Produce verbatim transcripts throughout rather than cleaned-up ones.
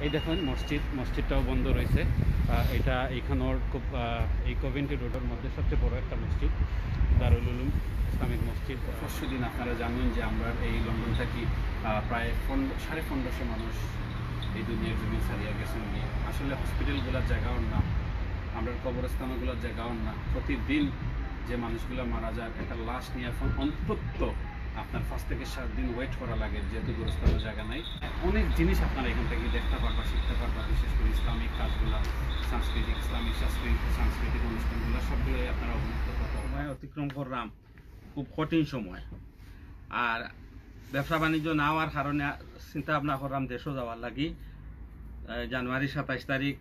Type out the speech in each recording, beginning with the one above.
এই দেখেন মসজিদ, মসজিদটাও বন্ধ রয়েছে। আহ, এটা এইখানোর খুব, আহ, এই কভেন্ট্রি রোডের মধ্যে সবচেয়ে বড় একটা মসজিদ, দারুল উলুম ইসলামিক মসজিদ। পরশু দিন আপনারা জানেন যে আমরা এই লন্ডন থাকি, আহ, প্রায় পনেরো, সাড়ে পনেরোশো মানুষ এই দুনিয়ার জমিন ছাড়িয়া গেছেন গিয়া। আসলে হসপিটালগুলোর জায়গাও না, আমরা কবরস্থানগুলোর জায়গাও না। প্রতিদিন যে মানুষগুলো মারা যার একটা লাশ নিয়ে এখন অন্তত আপনার পাঁচ থেকে সাত দিন ওয়েট করা লাগে, যেহেতু গোরস্থানের জায়গা নাই। অনেক জিনিস আপনারা এখান থেকে দেখতে পারবা, শিখতে পারবা, বিশেষ করে ইসলামিক কাজগুলা, সাংস্কৃতিক, ইসলামিক সাংস্কৃতিক, সাংস্কৃতিক অনুষ্ঠানগুলো সবগুলোই আপনারা অবমুক্ত করতে পারবেন। সময় অতিক্রম করলাম, খুব কঠিন সময়। আর ব্যবসা বাণিজ্য না হওয়ার কারণে চিন্তা ভাবনা করলাম দেশও যাওয়ার লাগি। আহ, জানুয়ারি সাতাইশ তারিখ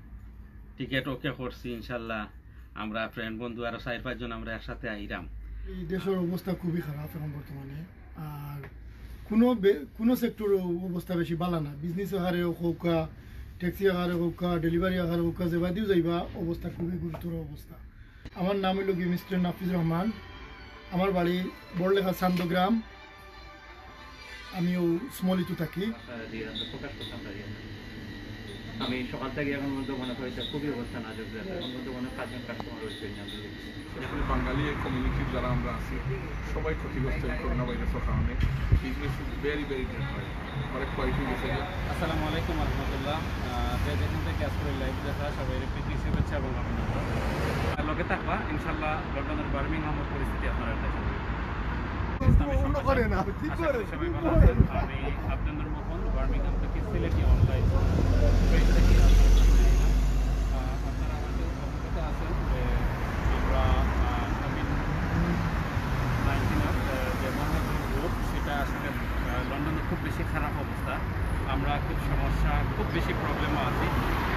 টিকিট ওকে করছি ইনশাল্লাহ। আমরা ফ্রেন্ড বন্ধু আরো চার পাঁচজন আমরা একসাথে আইরাম। এই দেশের অবস্থা খুবই খারাপ এখন বর্তমানে। আর কোনো বে-, কোনো সেক্টর অবস্থা বেশি ভালো না। বিজনেস আকারে হোকা, ট্যাক্সি আকারে হোকা, ডেলিভারি আকারে হোকা, যেবাদিও যাইবা অবস্থা খুবই গুরুতর অবস্থা। আমার নাম হইল কি মিস্টার নাফিজ রহমান। আমার বাড়ি বড়লেখা চান্দগ্রাম। আমিও স্মলিতু থাকি। আপনারা দিয়ে আমরা প্রকাশ করতাম পারি না। আমি সকাল থেকে এখন পর্যন্ত মনে করি যে খুবই অবস্থা নাজুক রয়েছে। এখন পর্যন্ত কোনো কাস্টমার রয়েছে না। আসলে বাঙালি এই কমিউনিটির যারা আমরা আছি, সবাই ক্ষতিগ্রস্ত এই করোনা ভাইরাসের কারণে। Business is very very dead হয়, অনেক ক্ষয় হয়ে গেছে। আসসালামু আলাইকুম রহমতুল্লাহ। আহ, যে যেখান থেকে আজকে লাইভ দেখা, সবাই প্রীতি শুভেচ্ছা এবং অভিনন্দন। আর লগে থাকবা ইনশাল্লাহ লন্ডনের বার্মিংহামের পরিস্থিতি আপনারা দেখেন। অন্য করে না, কি আশা করি করে? সবাই ভালো আছেন। আমি আব্দুল নূর মোহন, বার্মিংহাম থেকে সিলেটি অনলাইন পেজ থেকে আপনাদের সামনে এলাম। আহ, আপনারা হয়তো অবগত আছেন যে আমরা, আহ, কোভিড নাইন্টিনের, আহ, যে মহামারী রোগ, সেটা আসলে, আহ, লন্ডনে খুব বেশি খারাপ অবস্থা। আমরা খুব সমস্যা, খুব বেশি প্রবলেমও আছি।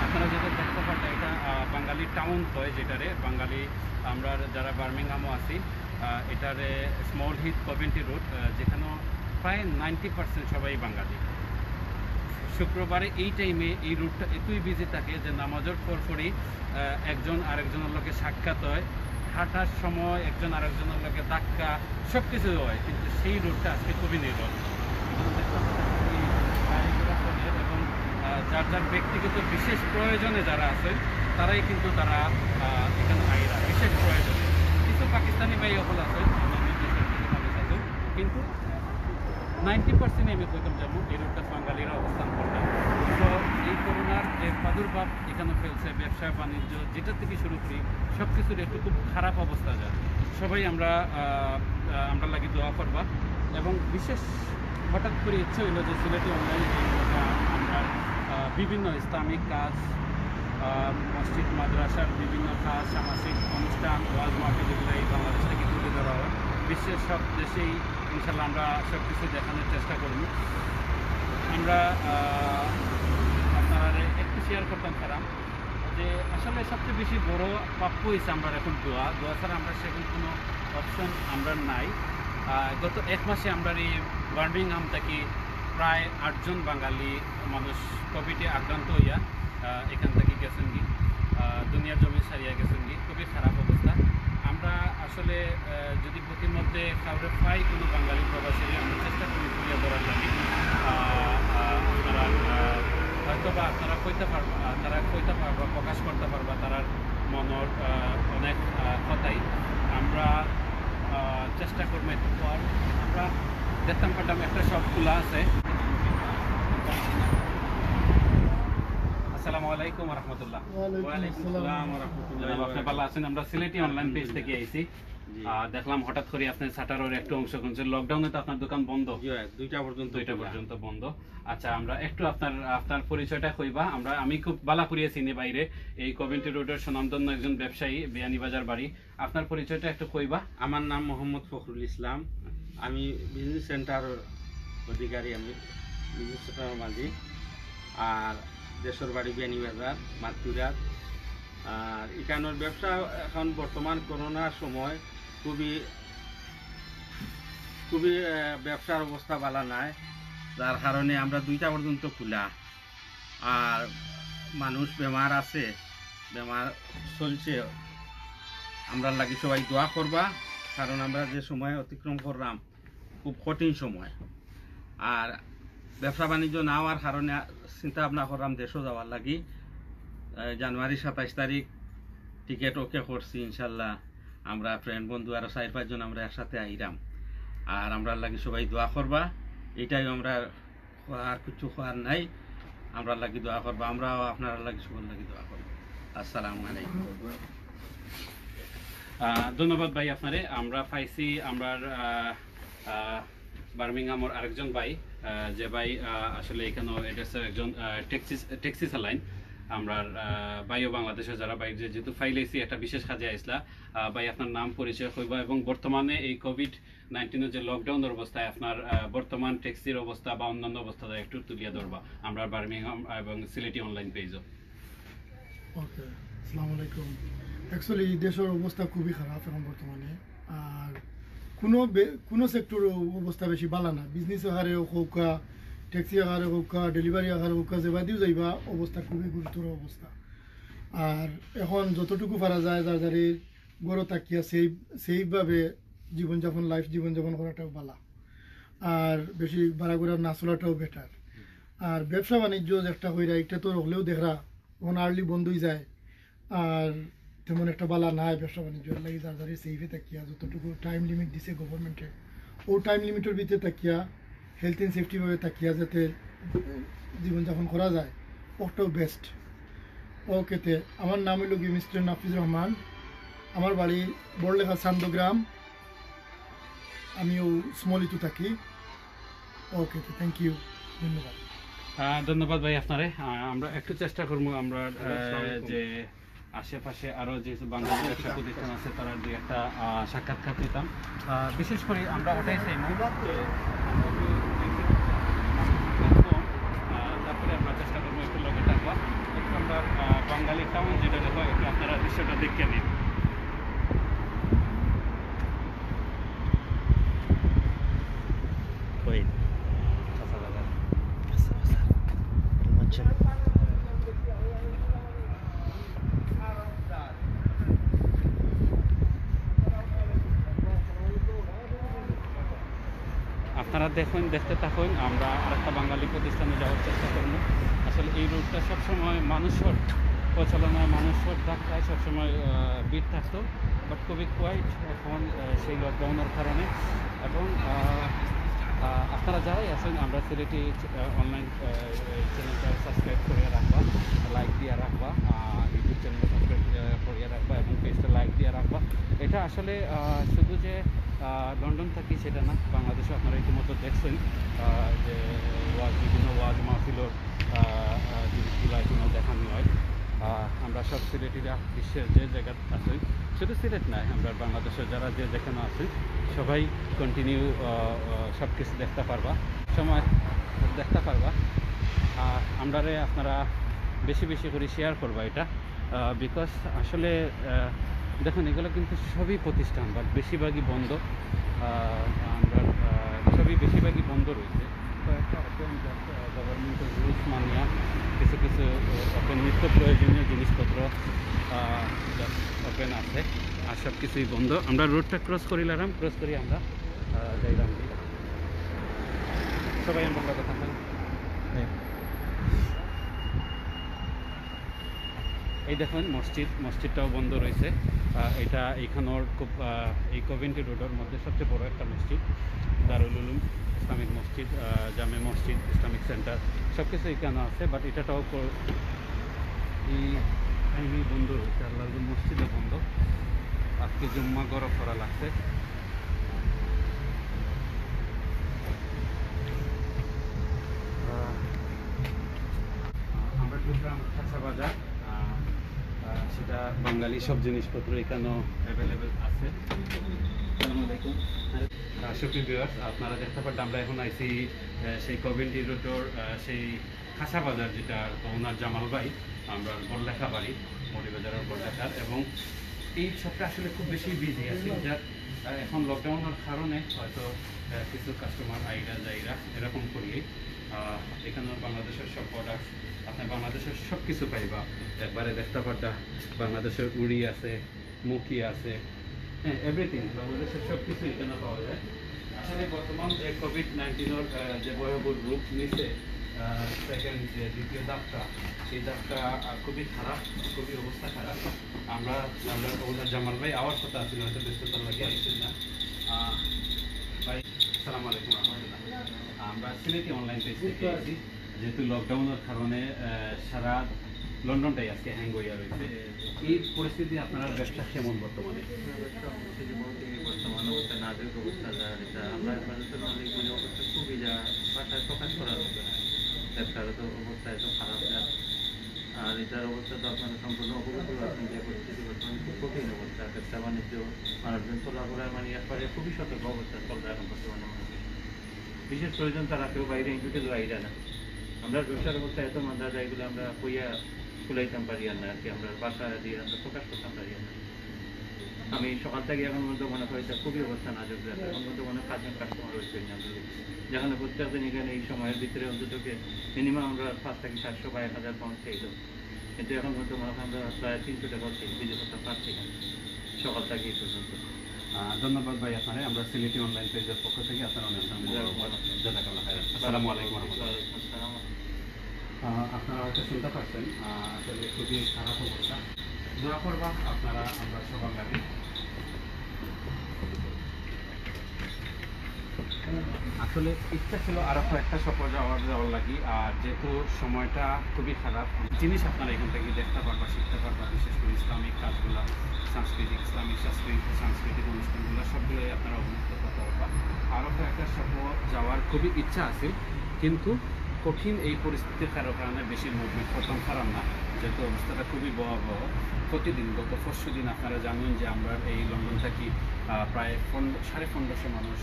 আপনারা যদি দেখতে পারেন, এটা, আহ, বাঙালি টাউন হয় যেটারে, বাঙালি আমরা যারা বার্মিংহামও আছি, আহ, এটারে স্মল হিথ কভেন্ট্রি রোড, আহ, যেখানে প্রায় নাইনটি পার্সেন্ট সবাই বাঙালি। শুক্রবারে এই টাইমে এই রোডটা এতই বিজি থাকে যে নামাজের পর পরই, আহ, একজন আরেকজনের লগে সাক্ষাৎ হয়, হাঁটার সময় একজন আরেকজনের লগে ধাক্কা, সব কিছু হয়, কিন্তু সেই রোডটা আজকে খুবই নিরব। এবং, আহ, যার যার ব্যক্তিগত বিশেষ প্রয়োজনে যারা আছে, তারাই কিন্তু তারা, আহ, এখানে আইরা, বিশেষ প্রয়োজনে। কিছু পাকিস্তানি ভাই অকল আছে, অন্যান্য দেশের কিছু মানুষ আছে, কিন্তু নাইনটি পার্সেন্ট আমি কইতাম যেমন এই রোডটা বাঙালিরা অবস্থান করবে। তো এই করোনার যে প্রাদুর্ভাব এখানে ফেলছে, ব্যবসা বাণিজ্য যেটা থেকে শুরু করি, সব কিছুর একটু খুব খারাপ অবস্থা যায়। সবাই আমরা, আহ, আহ, আমরা লাগি দোয়া করবা। এবং বিশেষ হঠাৎ করে ইচ্ছে হইলো যে সিলেটি অনলাইন আমরা, আহ, বিভিন্ন ইসলামিক কাজ, আহ, মসজিদ মাদ্রাসার বিভিন্ন কাজ, সামাজিক অনুষ্ঠান, ওয়াজ মাহফিল, যেগুলো এই বাংলাদেশ থেকে তুলে ধরা হয়। বিশ্বের সব দেশেই ইনশাল্লাহ আমরা সব কিছু দেখানোর চেষ্টা করব। আমরা, আহ, আপনারা একটু শেয়ার করতাম পারাম যে আসলে সবচেয়ে বেশি বড় প্রাপ্য হয়েছে আমরা এখন দোয়া। দোয়া ছাড়া আমরা সেরকম কোনো অপশন আমরা নাই। আহ, গত এক মাসে আমরা এই বার্মিংহাম থেকে প্রায় আটজন বাঙালি মানুষ কোভিডে আক্রান্ত হইয়া, আহ, এখান থেকে গেছেন কি, আহ, দুনিয়ার জমি ছাড়িয়া গেছেন কি, খুবই খারাপ অবস্থা। আমরা আসলে, আহ, যদি প্রতিমধ্যে কাউরে পাই কোনো বাঙালি প্রবাসী, আমরা চেষ্টা করি তুলিয়া ধরার জন্য। আহ, আহ, আপনারা, আহ, হয়তো বা আপনারা কইতে পারবা, আহ, তারা কইতে পারবা, প্রকাশ করতে পারবা তারার মনের, আহ, অনেক, আহ, কথাই। আমরা, আহ, চেষ্টা করবো একটু পর। আমরা দেখতাম পারতাম একটা শপ খোলা আছে। আসসালামু আলাইকুম ওয়া রাহমাতুল্লাহ। ওয়ালাইকুম আসসালাম। জনাব, আপনি ভালো আছেন? আমরা সিলেটি অনলাইন পেজ থেকে আইছি। জি। আহ, দেখলাম হঠাৎ করে আপনি শাটারের একটু অংশ খুলছেন। লকডাউনে তো আপনার দোকান বন্ধ। জি, দুইটা পর্যন্ত দুইটা খোলা। পর্যন্ত বন্ধ। আচ্ছা, আমরা একটু আপনার, আপনার পরিচয়টা কইবা। আমরা, আমি খুব বালা করিয়া চিনি বাইরে, এই কভেন্ট্রি রোডের সুনামধন্য একজন ব্যবসায়ী, বিয়ানীবাজার বাড়ি। আপনার পরিচয়টা একটু কইবা। আমার নাম মোহাম্মদ ফখরুল ইসলাম, আমি বিজনেস সেন্টার অধিকারী, আমি বিজনেস সেন্টার মালিক। আর দেশের বাড়ি বিয়ানীবাজার, মাতকুড়াত। আর এখানোর ব্যবসা এখন বর্তমান করোনার সময় খুবই, খুবই, আহ, ব্যবসার অবস্থা ভালা নাই, যার কারণে আমরা দুইটা পর্যন্ত খোলা। আর মানুষ বেমার আছে, বেমার চলছে, আমরা লাগি সবাই দোয়া করবা, কারণ আমরা যে সময় অতিক্রম করলাম খুব কঠিন সময়। আর ব্যবসা বাণিজ্য না হওয়ার কারণে চিন্তা ভাবনা করলাম দেশো যাওয়ার লাগি। আহ, জানুয়ারি সাতাইশ তারিখ টিকিট ওকে করছি ইনশাল্লাহ। আমরা ফ্রেন্ড বন্ধু আরো চাইর পাঁচজন আমরা একসাথে আইরাম। আর আমরার লাগি সবাই দোয়া করবা, এটাই আমরা, আর কিছু কওয়ার নাই। আমরার লাগি দোয়া করবা, আমরাও আপনারার লাগি সবার লাগি দোয়া করবো। আসসালামু আলাইকুম। আহ, ধন্যবাদ ভাই আপনারে। আমরা পাইছি আমরার, আহ, আহ, বার্মিংহামর আরেকজন ভাই, আহ, যে ভাই, আহ, আসলে এখানে অ্যাড্রেসের একজন, আহ, ট্যাক্সি, ট্যাক্সি চালাইন। আমরার, আহ, ভাইও বাংলাদেশে যারা ভাই যে যেহেতু ফাইলাইছি একটা বিশেষ কাজে আইসলা, আহ, ভাই আপনার নাম পরিচয় কইবা এবং বর্তমানে এই কোভিড নাইনটিনের যে লকডাউনের অবস্থায় আপনার, আহ, বর্তমান ট্যাক্সির অবস্থা বা অন্যান্য অবস্থা একটু তুলিয়া ধরবা আমরা বার্মিংহাম এবং সিলেটি অনলাইন পেজও। ওকে, আসসালামু আলাইকুম। অ্যাকচুয়ালি দেশর অবস্থা খুবই খারাপ এখন বর্তমানে। আর কোনো বে-, কোনো সেক্টর অবস্থা বেশি ভালা না। বিজনেস আকারে হোক, ট্যাক্সি আকারে হোক, ডেলিভারি আকারে হোক, যেবাদিও যাইবা অবস্থা খুবই গুরুতর অবস্থা। আর এখন যতটুকু পারা যায় যার যারে ঘরো থাকিয়া সেফ সেফভাবে জীবনযাপন, লাইফ জীবনযাপন করাটাও ভালা। আর বেশি বাড়াঘুরা না চলাটাও বেটার। আর ব্যবসা বাণিজ্য যেটা কইরা, এটা তো হকলেও দেখরা এখন আর্লি বন্ধ হয়ে যায়। আর তেমন একটা ভালা নাই ব্যবসা বাণিজ্য, এর লাগি যার যারে সেফে থাকিয়া যতটুকু টাইম লিমিট দিছে গভর্নমেন্টে, ও টাইম লিমিটের ভিতরে থাকিয়া হেলথ এন্ড সেফটি ভাবে থাকিয়া যাতে জীবনযাপন করা যায়, ওটাও বেস্ট। ওকে, তে আমার নাম হইল কি মিস্টার নাফিজ রহমান, আমার বাড়ি বড়লেখা চান্দগ্রাম, আমিও স্মলিতু থাকি। ওকে, তে থ্যাংক ইউ, ধন্যবাদ। আহ, ধন্যবাদ ভাই আপনারে। আহ, আমরা একটু চেষ্টা করবো আমরা, আহ, আসসালামু আলাইকুম। যে আশেপাশে আরো যে বাংলাদেশি ব্যবসা প্রতিষ্ঠান আছে তারার দুই একটা, আহ, সাক্ষাৎকার দিতাম। আহ, বিশেষ করে আমরা ওটাই চাইবো যে আমরা একটু, আহ, তারপরে আমরা চেষ্টা করবো একটু লগে থাকবা। একটু আমরা, আহ, বাঙালি টাউন যেটা দেখো একটু আপনারা দৃশ্যটা দেখে নিন। Wait. কাঁচা বাজার। আচ্ছা, আচ্ছা। আচ্ছা। আপনারা দেখুন, দেখতে থাকুন, আমরা আরেকটা বাঙালি প্রতিষ্ঠানে যাওয়ার চেষ্টা করবো। আসলে এই রোডটা সবসময় মানুষর প্রচলন হয়, মানুষর ধাক্কায় সবসময়, আহ, ভিড় থাকতো, বাট খুবই কোয়াইট এখন, আহ, সেই লকডাউনের কারণে। এবং, আহ, আহ, আপনারা যারাই আছেন, আমরা সিলেটি, আহ, অনলাইন, আহ, চ্যানেলটা সাবস্ক্রাইব করিয়া রাখবা, লাইক দিয়া রাখবা, আহ, ইউটিউব চ্যানেল সাবস্ক্রাইব, আহ, করিয়া রাখবা এবং পেজটা লাইক দিয়া রাখবা। এটা আসলে, আহ, শুধু যে, আহ, লন্ডন থাকি সেটা না, বাংলাদেশে আপনারা ইতিমধ্যে দেখছেন, আহ, যে ওয়াজ, বিভিন্ন ওয়াজ মাহফিলর, আহ, আহ, জিনিসগুলা এখানে দেখানো হয়। আহ, আমরা সব সিলেটিরা বিশ্বের যে জায়গা আছে, শুধু সিলেট নয়, আমরা বাংলাদেশের যারা যে যেখানে আছে সবাই কন্টিনিউ সব কিছু দেখতে পারবা, সময় দেখতে পারবা। আর আমরারে আপনারা বেশি বেশি করে শেয়ার করবা এটা, বিকজ আসলে, আহ, দেখুন, এগুলো কিন্তু সবই প্রতিষ্ঠান, বাট বেশিরভাগই বন্ধ। আহ, আমরা, আহ, সবই বেশিরভাগই বন্ধ রয়েছে। কয়েকটা ওপেন, গভর্নমেন্টের রুলস মানিয়া কিছু কিছু ওপেন, নিত্য প্রয়োজনীয় জিনিসপত্র ওপেন আছে, আর সব কিছুই বন্ধ। আমরা রোডটা ক্রস করিলাম, ক্রস করি আমরা, আহ, যাইলাম। সবাই আমরা কথা থাকেন। এই দেখুন মসজিদ, মসজিদটাও বন্ধ রয়েছে। আহ, এটা এইখানোর খুব, আহ, এই কভেন্ট্রি রোডের মধ্যে সবচেয়ে বড় একটা মসজিদ, দারুল উলুম ইসলামিক মসজিদ, আহ, জামে মসজিদ, ইসলামিক সেন্টার, সব কিছু এখানে আছে। বাট এটাটাও ক-, এই টাইমে বন্ধ রয়েছে, আল্লাহর মসজিদও বন্ধ। আজকে জুম্মা ঘরও করা লাগছে। আহ, আমরা ঢুকলাম খাসা বাজার। আহ, আহ, সেটা বাঙালি সব জিনিসপত্র এখানেও অ্যাভেলেবল আছে। আসসালামু আলাইকুম। আহ, সুপ্রিয় ভিউয়ার্স, আপনারা দেখতে পারবেন আমরা এখন আইছি, আহ, সেই কভেন্ট্রি রোডের, আহ, সেই খাসা বাজার, যেটা ওনার জামাল ভাই, আমরা বড়লেখা বাড়ি, মৌলভীবাজারের বড়লেখার। এবং এই শপটা আসলে খুব বেশি বিজি আছে, যার, আহ, এখন লকডাউনের কারণে হয়তো, আহ, কিছু কাস্টমার আইরা যাইরা এরকম করিয়ে। আহ, এখানে বাংলাদেশের সব প্রোডাক্ট, আপনি বাংলাদেশের সব কিছু পাইবা। একবারে দেখতে পারবা বাংলাদেশের উড়ি আছে, মুখি আছে, হ্যাঁ, এভরিথিং, বাংলাদেশের সব কিছু এখানে পাওয়া যায়। আসলে বর্তমান যে কোভিড নাইনটিনের, আহ, যে ভয়াবহ রূপ নিছে, সেকেন্ড যে দ্বিতীয় ধাপটা, সেই ধাপটা আহ, খুবই খারাপ, খুবই অবস্থা খারাপ। আমরা আমরা ওনার জামাল ভাই আওয়ার কথা আছিল, হয়তো ব্যস্ততার লাগে আইছেন না। আহ, ভাই, আসসালামু আলাইকুম রহমতুল্লাহ। আমরা সিলেটি অনলাইন পেজ থেকে আছি। যেহেতু লকডাউনের কারণে আহ, সারা লন্ডনটাই আজকে হ্যাং হইয়া রয়েছে। এই পরিস্থিতি আপনার ব্যবসা কেমন বর্তমানে? ব্যবসা অবশ্যই যে বলতে গেলে বর্তমান অবস্থা, নাজুক অবস্থা, যা এটা আমরা সাধারণত অনেক মানে অবস্থা খুবই যা ভাষায় প্রকাশ করার মতো না। ব্যবসার তো অবস্থা এত খারাপ যা, আর এটার অবস্থা তো আপনারা সম্পূর্ণ অবগত আছেন যে পরিস্থিতি বর্তমানে খুব কঠিন অবস্থা। ব্যবসা বাণিজ্য, মানুষজন চলাফেরা মানে একবারে খুবই সতর্ক অবস্থা চলছে এখন বর্তমানে মানুষের। বিশেষ প্রয়োজন তারা কেউ বাইরে ইনপুটে যাইরা না। আমরা ব্যবসার অবস্থা এত মান্দা যায় বলে আমরা কইয়া কুলাইতাম পারি আর না আর কি, আমরা ভাষা দিয়ে আমরা প্রকাশ করতাম পারি আর না। আমি সকাল থেকে এখন পর্যন্ত মনে করি যে খুবই অবস্থা নাজুক যাবে। এখন পর্যন্ত মনে হয় পাঁচজন কাস্টমার হয়েছে না। যেখানে প্রত্যেক দিন এখানে এই সময়ের ভিতরে অন্তত মিনিমাম আমরা পাঁচ থেকে সাতশো বা এক হাজার পাউন্ড চাইল, কিন্তু এখন পর্যন্ত মনে হয় আমরা প্রায় তিনশো টাকা চাই, বিদেশ পাচ্ছি না সকাল থেকে এই পর্যন্ত। আহ, ধন্যবাদ ভাই আপনারে, আমরা সিলেটি অনলাইন পেজের পক্ষ থেকে আপনার অনেক অনেক মোবারকবাদ। জাজাকাল্লাহ খাইরান। আসসালামু আলাইকুম ওয়া রাহমাতুল্লাহ। ওয়ালাইকুম আসসালাম। আহ, আপনারা হয়তো শুনতে পাচ্ছেন, আহ, আসলে খুবই খারাপ অবস্থা। দোয়া করবা আপনারা আমরা সবার লাগে। আসলে ইচ্ছা ছিল আরো কয়েকটা শপে যাওয়ার, যাওয়ার লাগি, আর যেহেতু সময়টা খুবই খারাপ, জিনিস আপনারা এখান থেকে দেখতে পারবা, শিখতে পারবা, বিশেষ করে ইসলামিক কাজগুলা, সাংস্কৃতিক, ইসলামিক সাংস্কৃতিক, সাংস্কৃতিক অনুষ্ঠানগুলো সবগুলোই আপনারা অবমুক্ত করতে পারবা। আরো কয়েকটা শপে যাওয়ার খুবই ইচ্ছা আছে, কিন্তু কঠিন এই পরিস্থিতির কারো কারণে বেশি মুভমেন্ট করতাম পারাম না, যেহেতু অবস্থাটা খুবই ভয়াবহ। প্রতিদিন, গত পরশু দিন আপনারা জানেন যে আমরা এই লন্ডন থাকি আহ, প্রায় পনেরো, সাড়ে পনেরোশো মানুষ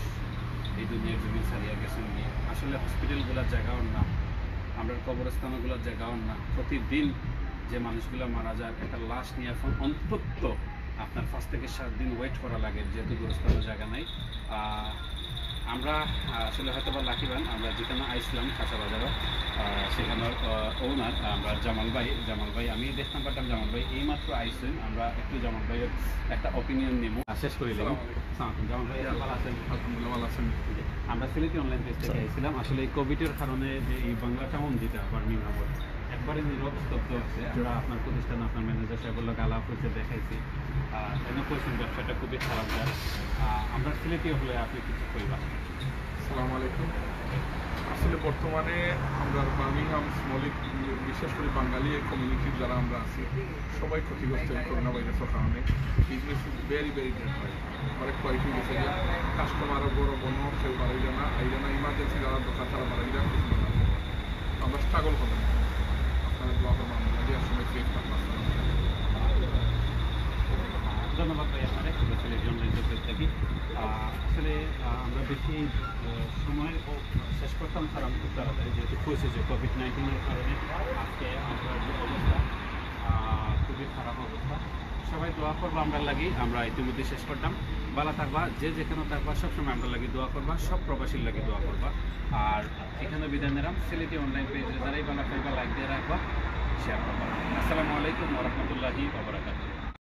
এই দুনিয়ার জমিন ছাড়িয়া গেছেন গিয়া। আসলে হসপিটালগুলোর জায়গাও না, আমরা কবরস্থানগুলোর জায়গাও না। প্রতিদিন যে মানুষগুলো মারা যায়, একটা লাশ নিয়ে এখন অন্তত আপনার পাঁচ থেকে সাত দিন ওয়েট করা লাগে, যেহেতু গোরস্থানের জায়গা নাই। আহ, আমরা আহ, আসলে হয়তো বা লাকিবান, আমরা যেখানে আইসলাম কাঁচা বাজারও, আহ, সেখানে ওনার আমরা জামাল ভাই, জামাল ভাই আমি দেখতাম পারতাম জামাল ভাই এই মাত্র আইসেন। আমরা একটু জামাল ভাইয়ের একটা ওপিনিয়ন নিব, শেষ করে দেবো। আসসালামু আলাইকুম। জামাল ভাই, ভালো আছেন? আলহামদুলিল্লাহ, ভালো আছেন। আমরা সিলেটি অনলাইন পেজ থেকে আইছিলাম। আসলে এই কোভিডের কারণে যে এই বাংলা টাউন যেটা বার্মিংহামর একবারে নীরব স্তব্ধ আছে। আমরা আপনার প্রতিষ্ঠান, আপনার ম্যানেজার সাহেবের লগে আলাপ হয়েছে, দেখাইছি। আহ, এনে কইছেন ব্যবসাটা খুবই খারাপ যায়। আহ, আমরা সিলেটি হলে আপনি কিছু কইবা? আসসালামু আলাইকুম। আসলে বর্তমানে আমরা বার্মিংহাম স্মলিক, বিশেষ করে বাঙালি কমিউনিটির যারা আমরা আছি, সবাই ক্ষতিগ্রস্ত এই করোনা ভাইরাসের কারণে। Business is very very dead ভাই। অনেক কোয়ালিটি গেছে গিয়া। কাস্টমারও বড় বনো কেউ বাড়াইলে না, আইলে না, ইমার্জেন্সি যারা দরকার তারা বাড়াইলে না, কিছু না। আমরা স্ট্রাগল করবেন। আপনারা দোয়া করবেন, আমরা যে আসলে সেফ থাকবো। ধন্যবাদ ভাই আপনারে, আমরা সিলেটি অনলাইন পেজ থেকে। আহ, আসলে আহ, আমরা বেশি আহ, সময় ও শেষ করতাম পারাম খুব তাড়াতাড়ি, যেহেতু কইছে যে কোভিড নাইন্টিনের কারণে আজকে আমরা যে অবস্থা, আহ, খুবই খারাপ অবস্থা। সবাই দোয়া করবা আমরা লাগি, আমরা ইতিমধ্যে শেষ করতাম। ভালো থাকবা, যে যেখানে থাকবা সবসময় আমরা লাগি দোয়া করবা, সব প্রবাসীর লাগি দোয়া করবা। আর এখানে বিদায় নিলাম, সিলেটি অনলাইন পেজে যারাই ভালো পাইবা লাইক দিয়ে রাখবা, শেয়ার করবা। আসসালামু আলাইকুম ওয়া রাহমাতুল্লাহি ওয়া বারাকাতুহু।